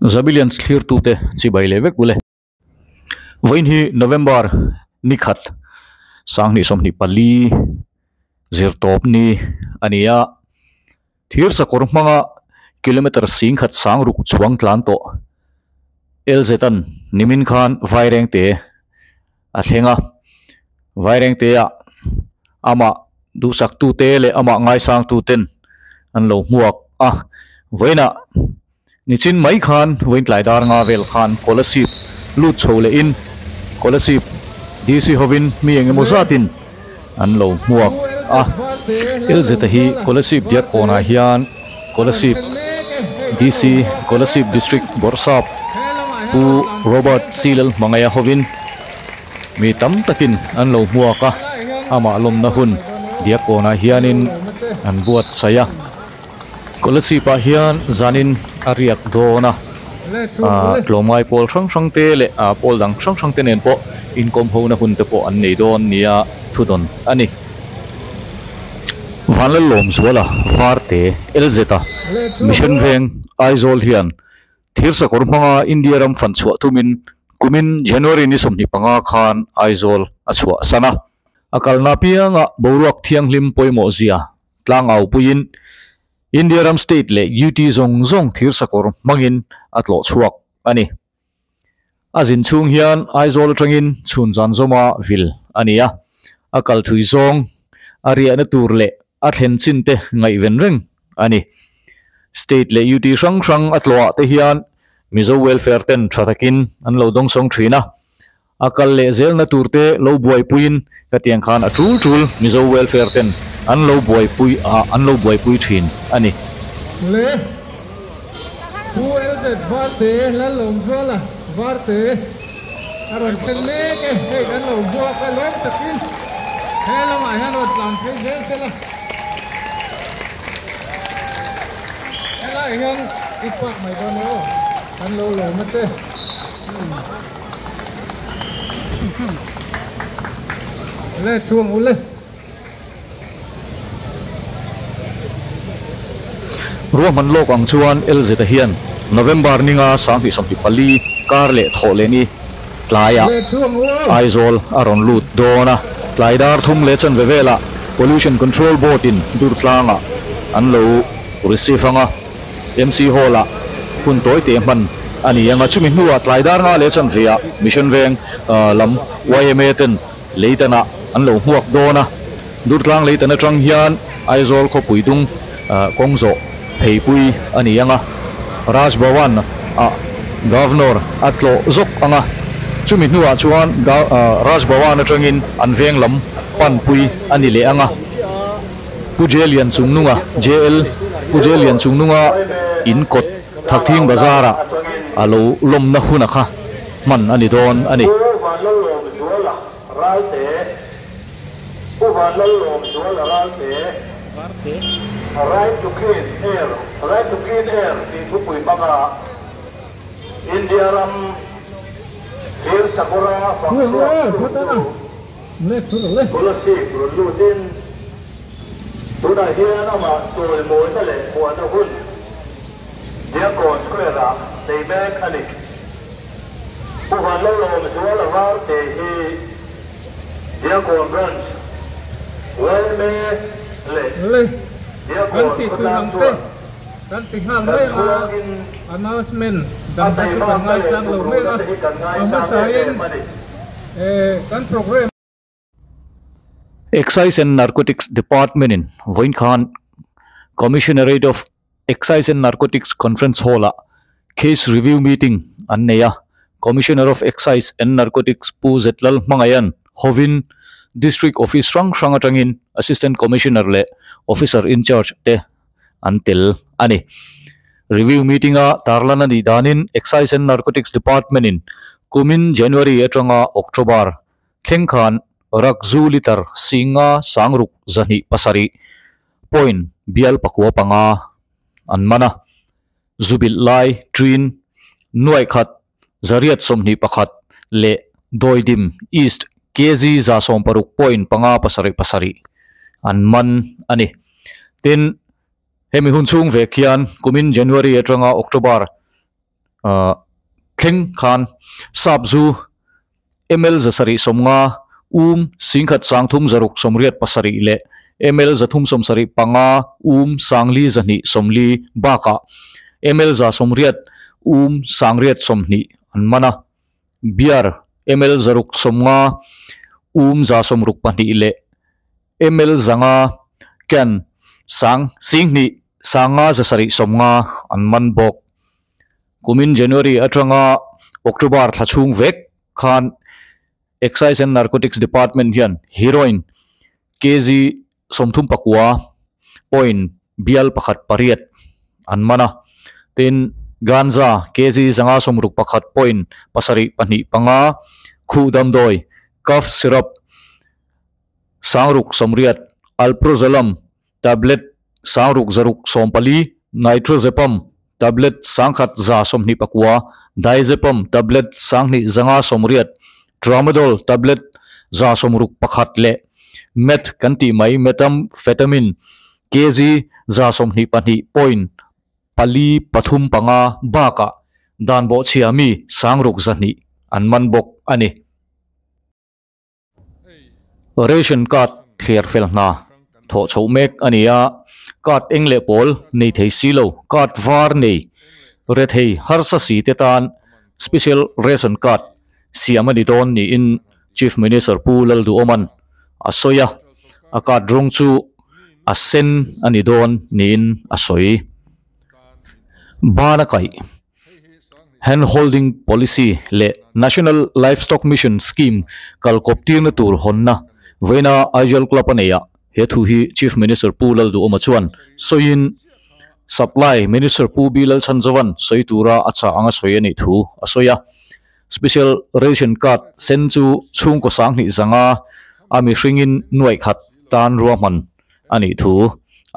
Zabilian thlir tute chibai leh vek ule. Vawiin hi November ni khat sanghnih sawmhnih pali zirtawp ni a ni a, thir sakawr hmanga kilometer sing khat sang ruk chhuang tlan tawh Lz-an nimin khan Vairengte a thleng a, Vairengte-ah amah duhsak tute leh amah ngaisang tuten an lo hmuak a, vawiinah Nichin mai khan vawiin tlai dar nga vel khan Kolasib lut chho lehin Kolasib DC hovin mi eng emaw zatin an lo hmuak a. Elzeta hi Kolasib diak kawnah hian Kolasib DC Kolasib District Bawrhsap Pu Robert C Lalhmangaia hovin mi tam takin an lo hmuak a, amah lawmna hun diak kawnah hianin an buatsaih a. Kolasib ah hian zanin a riak dawn a, ah tlawmngai pawl hrang hrang te leh ah pawl dang hrang hrang te nen pawh inkawm ho na hun te pawh an nei dawn nia thudawn a ni. Vanlalawmzuala Varte LZ a Mission Veng Aizawl hian Thirsakawr hmanga India ram fan chhuah tumin kumin January ni 25 khan Aizawl a chhuah san a, a kalna apianga boruak thianghlim pawimawh zia Tlangau puiin India ram state leh UT zawng zawng thirsakawr hmangin a tlawh chhuak a ni. A zin chhung hian Aizawl atangin chhun zan zawma vil a ni a, a kal thui zawng, a riahna tur leh a thlen chin te ngaihven reng a ni. State leh UT hrang hrang a tlawhah te hian Mizo welfare ten tha takin an lo dawngsawng thin a, A kal leh zelna tur te lo buaipuiin ka tiang khan a tul tul Mizo welfare ten an lo buaipui a an lo buaipui thin a ni. Le Pu LZ Varte Lalawmzuala Varte a rawn thleng mek e, hei kan lo buak a lawm takin he lamah hian rawn tlan phei zel sela helaiah hian i park mai dawn e aw kan lo lawm a che. Le chuang u le. Ruahman lawk ang chuan LZ hian November ninga 2024 kar leh thawh leh ni tlaiah Aizawl a rawn lut dawn a, tlai dar thum leh chanve velah Pollution Control Board in Durtlangah an lo receive ang a. MC Hall-ah hun tawi teh hman a ni ang a, chumi hnuah tlai dar nga leh chanveah Mission Veng lam yma ten Leitanah an lo hmuak dawn a, Durtlang Leitan atang hian Aizawl khawpui dung kawng zawh pheipui a ni ang a, Raj Bhavan ah Governor a tlawh zawk ang a, chumi hnuah chuan Raj Bhavan atangin an veng lam panpui a ni leh ang a. Pu J Lianchungnunga, JL, Pu J Lianchungnunga in kawt Thakthing Bazar-ah a lo lawmna huna kha hman a ni dawn a ni. Pu Vanlalawmzuala Ralte, Pu Vanlalawmzuala Ralte, Right to Clean Air, Right to Clean Air tih thupui hmanga India ram thir sakawra fang chhuak tu chu Kolasib rawn lutin tunah hian amah chawimawina leh hmuahna hun Diakkawn Square-ah nei mek a ni. Pu Vanlalawmzuala Varte hi Diakkawn Branch yma leh Le, kan Diakkawn tih tur khawtlang ang te chuan kan ti nghal kan mek a, chhuangin announcement a dang kha chu kan taimakna leh ngaichang lo mek tumruhna a, te hi kan a ngaisang em hmasain em a ni. Kan program. Excise and Narcotics Department in vawiin khan Commissionerate of Excise and Narcotics Conference Hall ah Case Review Meeting an nei a, Commissioner of Excise and Narcotics Pu Zetlal Hmangaihan hovin District Office hrang hrang atangin Assistant Commissioner leh Officer in Charge te an tel a ni. Review meeting a tarlan a nih danin Excise and Narcotics Department in kumin January atanga October thleng khan Rakzu litre singa sangruk 207 point bial pakua panga an man a, zubilh lai ṭin nuaih khat 821 leh Dawidim East kg 160 point panga pasarih pasarih an man a ni. Tin, hemi hun chhung vek hian kumin January atanga October Thleng khan sap zu ml 750 um 10 30 687 leh ml 375 um 4,220 bakah ml 180 um 820 an man a. Beer ml 650 um 162 leh ml 500 can sang 2 5,750 an man bawk. Kumin January atanga October thla chhung vek khan Excise and Narcotics Department hian heroin kg 39 point bial pakhat pariat an man a. Tin, ganja kg 561 point pasarih pahnih panga, khuh damdawi, cough syrup 680, alprazolam tablet 6,614, nitrazepam tablet 1,129, diazepam tablet 2,580, tramadol tablet 161 leh meth kan tih mai methamphetamine kg 122 point pali pathum panga bakah dan bawhchhia mi 6,200 an man bawk a ni. Ration card thliar fel hna thawh chhoh mek a ni a, card eng leh pawl nei thei si lo, card var nei re thei harsa si te tan special ration card siam a ni dawn niin Chief Minister Pu Lalduhawman a sawi a, a card rawng chu a sen a ni dawn niin a sawi. Bana kaih Hand Holding Policy leh National Livestock Mission Scheme kalkawp tirna tur hawnna vawiina Aizawl Club a nei a, he thu hi Chief Minister Pu Lalduhawma chuan sawiin Supply Minister Pu B Lalchhanzovan sawi tura a chah anga sawi a nih thu a sawi a. Special Ration Card sen chu chhungkaw 2,500 a mihringin nuaih khat tan ruahman a nih thu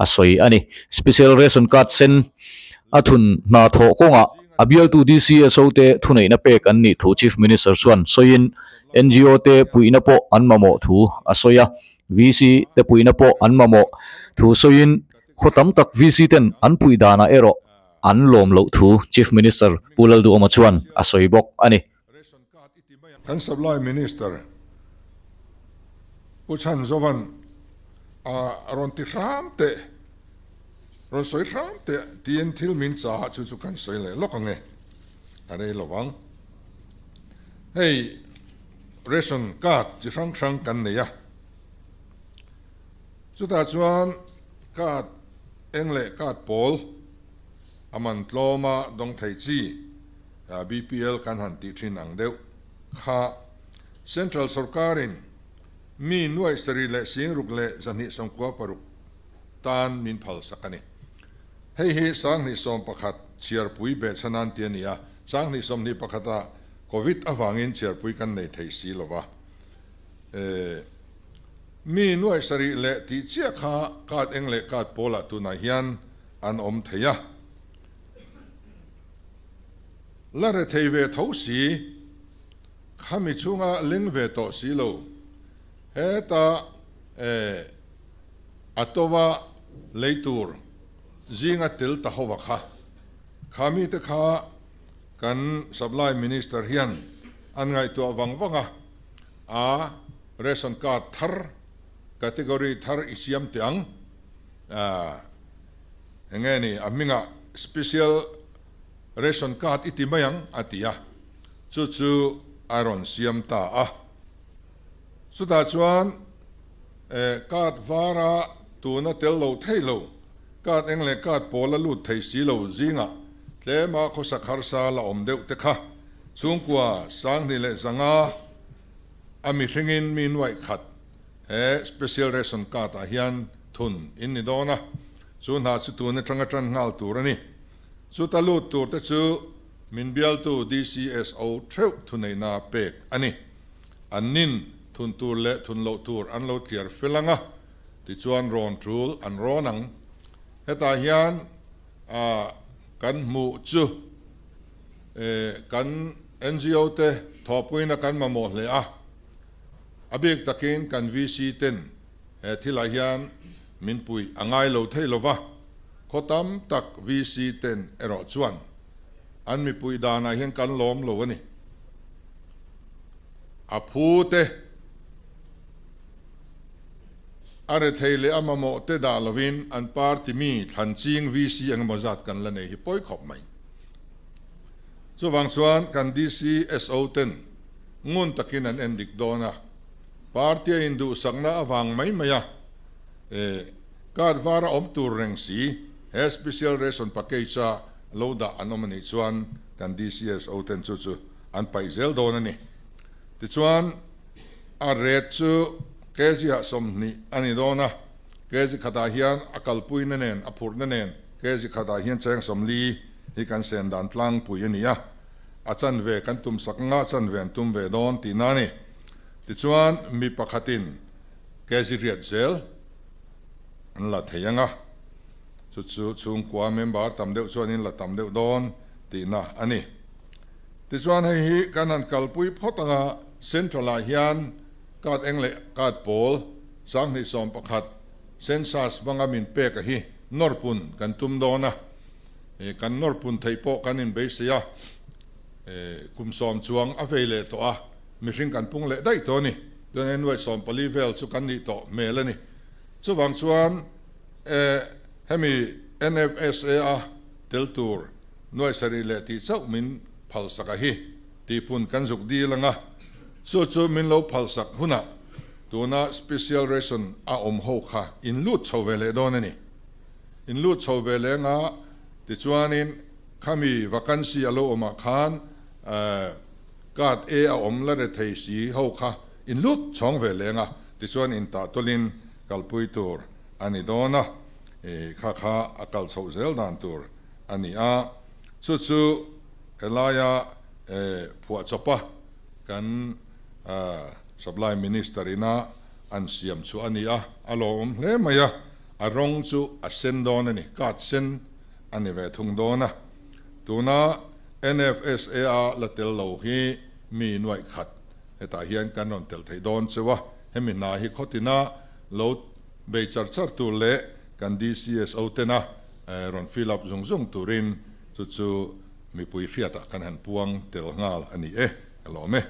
a sawi a ni. Special Ration Card sen a thun hna thawh kawngah a bialtu DCSO te thuneihna pek an nih thu Chief Minister chuan sawiin NGO te puihna pawh an mamawh thu a sawi a. VC te puihna pawh an mamawh thu sawiin khaw tam tak VC ten an puih danah erawh an lawm loh thu Chief Minister Pu Lalduhawma chuan a sawi bawk a ni. Kan Supply Minister Pu Chhanzovan a rawn ti hram teh, rawn sawi hram teh tiin thil min cha chu chu kan sawi leh lawk ang e, a rei lo ang. Hei ration card chi hrang hrang kan nei a, chutah chuan card eng leh card pawl a man tlawma dawng thei chi BPL kan han tih thin ang deuh kha Central sorkarin mi nuaih sarih leh singruk leh zahnih sawmkua paruk tan min phal sak a ni. Hei hi 2021 chhiarpui behchhan an ti a ni a, 2021 ah Covid avangin chhiarpui kan nei thei si lo va. Mi nuaih sarih leh tih chiah kha card eng leh card pawlah tunah hian an awm thei a. La re thei ve tho si, khami chhunga ling ve tawh si lo, heta a tova lei tur zinga tel ta hova kha, khami te kha kan Supply Minister hian an ngaihtuah vang vang a, a ration card thar, category thar i siam teh ang, enge ni a hmingah special ration card i ti mai ang a ti a, chu chu a rawn siam ta a. Chutah chuan card vara tuna tel lo thei lo, card eng leh card pawl a lut thei si lo zingah tlema khawsak harsa la awm deuh te kha chhungkua 2500 a mihringin mi nuaih khat he special ration card ah hian thun in ni dawn a, chu hna chu tun atanga tan nghal tur a ni. Chuta lut tur te chu min bialtu DCSO theuh thuneihna pek a ni. An nin thun tur leh thun loh tur an lo tliar fel ang a, tichuan rawn tul an rawn ang. Hetah hian kan hmuh chu kan NGO te thawhpuina kan mamawh hle a, a bik takin kan VC ten he thilah hian min puih a ngai lo thei lo va, khaw tam tak VC ten erawh chuan. An mipui danah hian kan lawm lo a ni. A phu te, a rethei leh a mamawh te dah lovin an party mi thlan ching VC eng emaw zat kan la nei hi pawi khawp mai. Chuvang chuan kan DCSO ten ngun takin an en dik dawn a, party a induhsakna avang mai mai a, card var a awm tur reng si, he special ration package a lo dah an awm a nih chuan kan DCSO ten chu chu an paih zel dawn a ni. Tichuan a rate chu kg ah 20 a ni dawn a, kg khatah hian a kalpuina nen a phurhna nen kg khatah hian cheng 40 hi kan sen dan tlangpui a ni a, a chanve kan tum sak nga chanve an tum ve dawn tihna a ni. Tichuan mi pakhatin kg riat zel an la thei ang a, chu chu chhungkua member tam deuh chuanin la tam deuh dawn tihna a ni. Tichuan hei hi kan han kalpui phawt ang a, Central ah hian card eng leh card pawl 2011 census hmanga min pek a hi nawrpun kan tum dawn a, kan nawrpun theih pawh kan inbeisei a, kum 10 chuang a vei leh tawh a, mihring kan pung leh daih tawh a ni. Chuan hei nuai 14 vel chu kan nih tawh hmel a ni. Chuvang chuan hemi NFSA a tel tur nuai sarih leh tih chauh min phalsak a hi tihpun kan zuk dil ang a, chu chu min lo phalsak hunah tuna special ration a awm ho kha in lut chho ve leh dawn a ni. In lut chho ve leh anga tichuanin khami vacancy a lo awmah khan card A a awm la re thei si ho kha in lut chhawng ve leh anga tichuan in tah tawlin kalpui tur a ni dawn a, kha kha a kal chhoh zel dan tur a ni a, chu chu helaia phuah chawpa kan Supply Minister ina an siam chu a ni a, a lawmawm hle mai a, a rawng chu a sen dawn a ni, card sen a ni ve thung dawn a, tuna NFSA a la tel lo hi mi nuaih khat hetah hian kan rawn tel thei dawn cheu a, hemi hna hi khawtina lo bei char char tur leh kan DCSO tena rawn fill up zung zung turin chu chu mipui hriatah kan han puang tel nghal a ni e, ka lawm e.